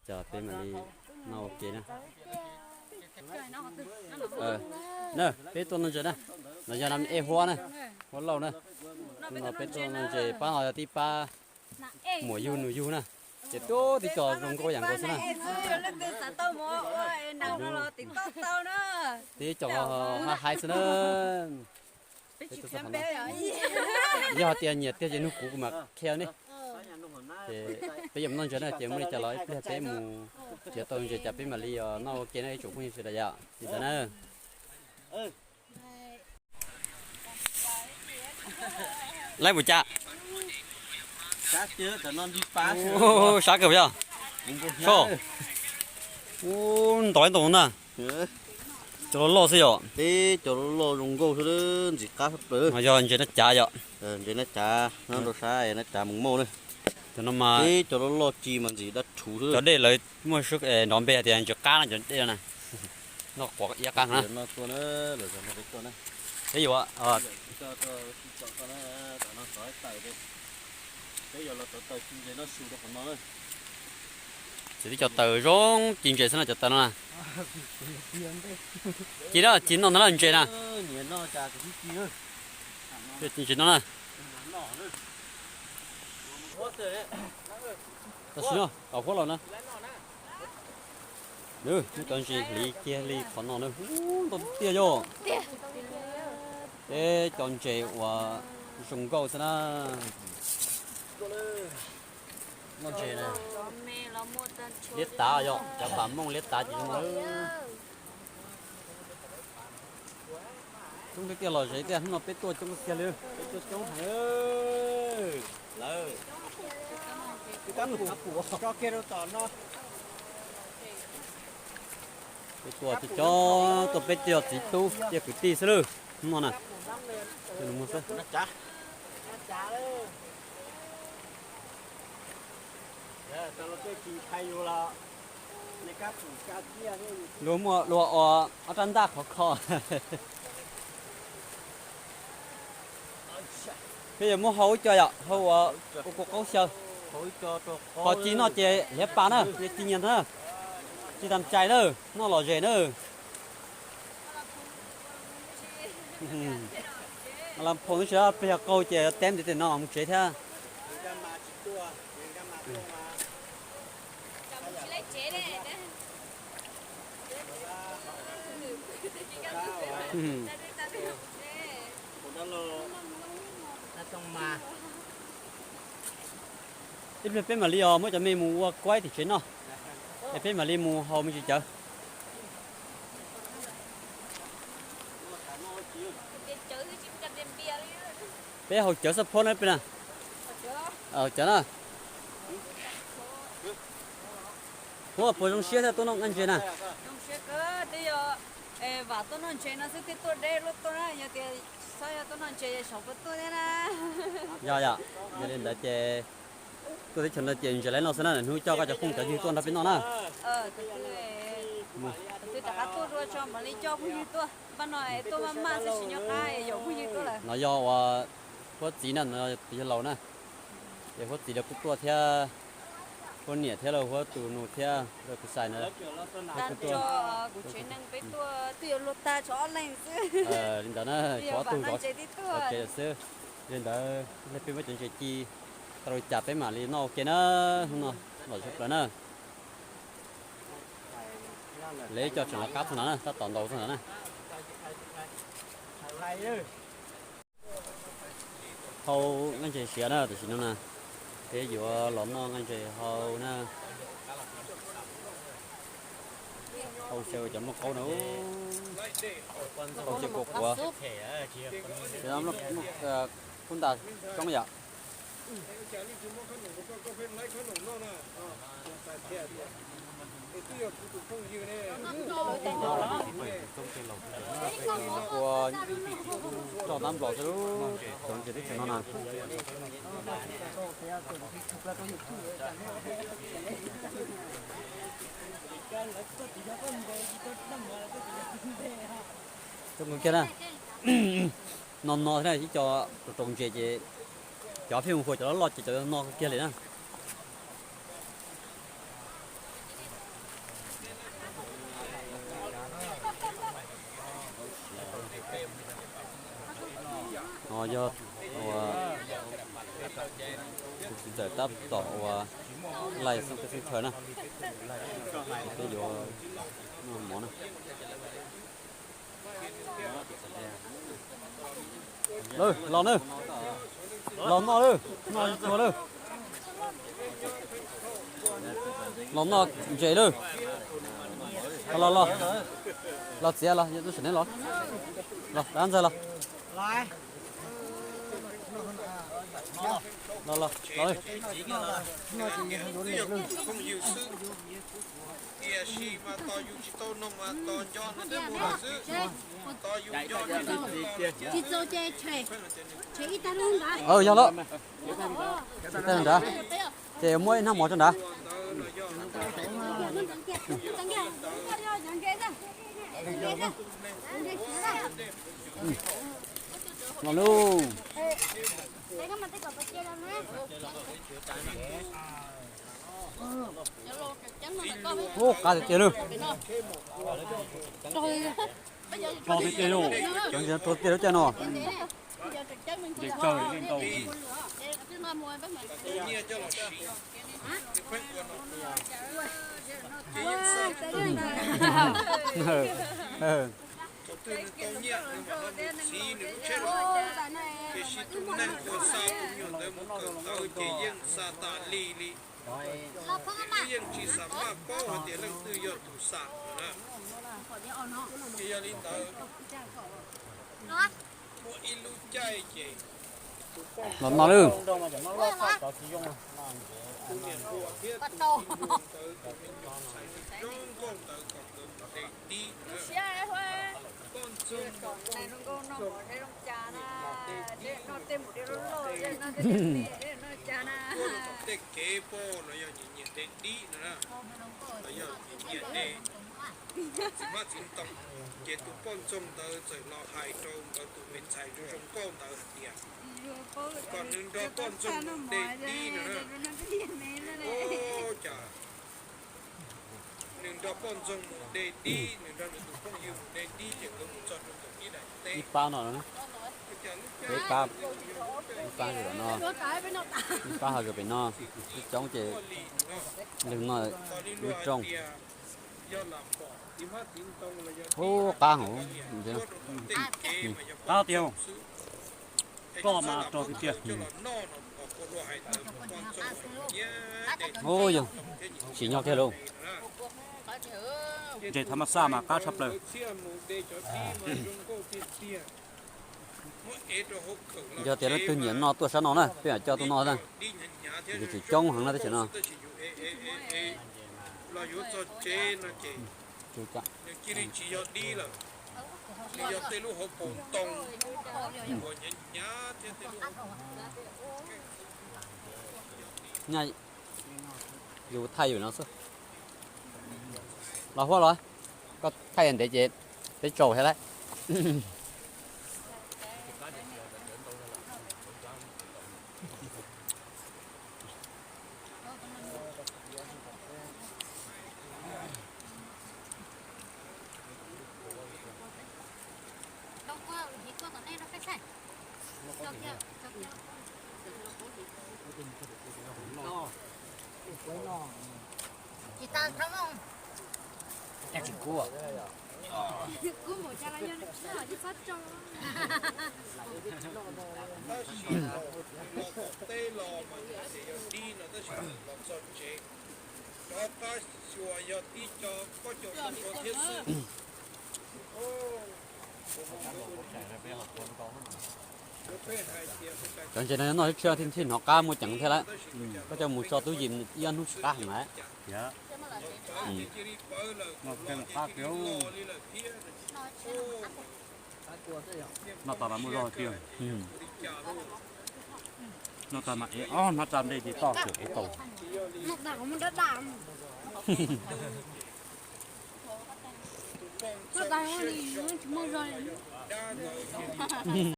Ces peb mam li noj ua ke na. Na, peb tuaj noj ntses na. No yog nam ej huab na, huab lauj na. Hnub no peb tuaj noj ntses pab no yog tib pab muam yug nus yug na. Ces tuaj tib co zoo nkauj yam nkaus xwb na. Tib co haj haib xwb na. Yog tias nyiam tiag ces nug kuv, kuv mam qhia nej. Ces peb yuav mus noj ntses na, ces muaj li cas los ib pliag peb mus nrhiav tau ntses cas peb mam li noj ua ke na ib tsoom phooj ywg sawv daws yom. Li ntawd na. Laib mus cas? Sab kawg yog. Ub, ntov ib ntoo na. Cov loj loj xwb yom. Teb cov loj loj zoo nkauj xwb, ntxim qab tshaj plaws. Yog ntses nab cav yom. Ntses nab cav, nab rau sab nab cav mus mauj na. Cov no mas teb cov loj loj ci mas ntxim dab rhuv xwb. Cov dej lawv muaj nrov npe hais tias ntses qab no cov dej no na. Noj quav iab qab no na. Peb yuav Ces tib co taws zoo ci ntses xwb no cov taws no na. Ci na, ci noj ntag na ntses na. Ci ntses no na. Tam sim no tom huab los na. Muab cov ntses hliv kiag li qhov no na, ntau tiag yog. Peb cov ntses uas zoo nkauj xwb na. Noj ntses na. Liab tav yog cov pam mooj liab tav ces zoo no. Coob tiag tiag los ze tiag, hnub no peb tuaj coob tiag li, peb tuaj coob heev lawm. Peb tuaj coob, tuaj peb cov txiv tub cov kwv tij xwb lawm hnub no na. Mus xwb. Luag muaj luag ua ob rab ntaj khov kho. Peb yuav muab hau ib co yom, hau ua ua kua qaub xyaw. Qhov ci noj ces hliav pas na, ci nyias ntag na. Ci tas cai na, noj lom zem na. Las phoo twb tsis pliag qaug ces teb ntiv tes no mus tsev thiab. Ib pliag peb mam li os muab cov me mus ua kuaib tim tsev noj, es peb mam li mus haus me ntsis cawv. Peb haus cawv xab phob na peb na. Cawv na. Huab puas zoo siab thiab tuaj noj nqaij ntses na? Vam tuaj noj ntses no xwb thiaj tuaj deb luaj tuaj na, yog tias tsis txhob yog tuaj noj ntses saum puas tuaj thiab na. Yog yom, yog li ntawd ces tuaj teb chaws no ces ntses laib noj xwb na, hnub coj koj cov phooj cov ywg tuaj nrog peb noj na. Twb rov qab tuaj dua tso mam li coj phooj ywg tuaj, npaj no tuaj maj maj xwb tsis nyob qab yaum phooj ywg tuaj lawm. No yog ua huab txiv na, no yog laus na. Ces huab txiv lawv kuj tuaj thiab, huab niam thiab los huab tus nus thiab lawv kuj xais na. Tag nrho kuv tsev neeg peb tuaj twb yuav luag tag tso ob leeg xwb. Li ntawd na, tso ob tug zov tsev xwb. Li ntawd peb muab cov ntses ci tau li cas peb mam li noj ua ke na. Hnub no lom zem plaws na. Lawv cov tseem lov qab txog ntawd na, tab tom ntaus txog ntawd na. Hau nqaij ntses siav na, tam sim no na, peb yuav los noj nqaij ntses hau na. Hau xyaw cov nplooj qaub na, hau xyaw kua quav, kub ntas coob yom. Ua roj tab nplaum xwb lub tsoom ntses teb chaws no na. Cov kiag na, no no thiab ib co rau ntses ces cov pheej mus hua cov loj loj ces cov no kiag li na. Yog ua tus txiv ntxawm tab tom ua laij xeeb teb xeeb chaw na, peb yuav noj mov na. Los na, los noj lawm, noj tsuag lawm. Los noj ntses lawm. Los los los, txiav los, yog tub sam neb los, los dab ntxawg los. Los los los. Tiam sis mas tos yus tsis tau noj mas tos nco nws twb mus lawm xwb. Tos yus nco nws twb mus lawm. Yog lawm, tsis tag nrad, ces muab ib hnab mov tso nrad. Los lauj. Ub, qab tiag tiag lauj. Rog tiag tiag lauj, cov ntses rog tiag lauj caj no. Thaum twg nws tau nyiaj nws mam noj nws txiv nws lub tsheb los, tiam sis tus neeg uas xa tus me nyuam ntawd mus kawm ntawv ces yeej xa tas li li. Yeej tsis xam maj paub hais tias leej twg yog tus xa na. Ces yog li ntawd, muaj ib lub caij ces tus poj, los no lawm, tus niam hluas thiab tus txiv hluas ntawd tus me nyuam ntxhais zoo nkauj ntawd kom nkawd mus de dib na. Poj ntxoog, de dib, tuaj rau tom tej kev pom los yog nyiam nyiam de dib no na, los yog nyiam nyiam de txiv hmab txiv ntoo. Ces tus poj ntxoog ntawd txawm los hais rau nkawd tus me ntxhais zoo zoo nkauj ntawd hais tias kom nws nrog poj ntxoog mus de dib no na. Ua cas nws nrog poj ntxoog mus de dib, nws nrog nws tus phooj ywg mus de dib ces nkawd mus txog rau ntawm ib daim teb. Ib pab no, ib pab, ib pab no, ib pab ho pem no, ib coob ces lwg no lwg rooj. Ub, qab hauv, qab tiag, ploj mas rog tiag tiag. Ub, yog tsim nyog kiag lauj. Ntses thav mas xaj mas qab tshaj plaws. Yog tias leej twg nyiam no tuaj sab no na, peb mam coj tuaj noj na. Yus tseem coob heev na teb chaws no. Nyaj yus thaij yus no xwb. Los Huab los, koj thaij ntev ces peb tsaus thiab lawm. Tsis tas tau. Tsis kub. Kub npaum cas los yog tsis txhob tso. Tab sis los tom teb los mas nws tias yog dib no tab sis los txog tsev rov qab xyuas yog tib co pob coom ntoo thiab xwb. Cov ntses no noj tshiab tshiab thiaj hnov qab muaj ceev thiab lawm. Koj coj mus so tub yim ib ob hnub tsis qab heev lawm. Noj tas mas muaj zog tiag. Noj tas mas ev ob hnab tsam dej ces toj xwm ev tau.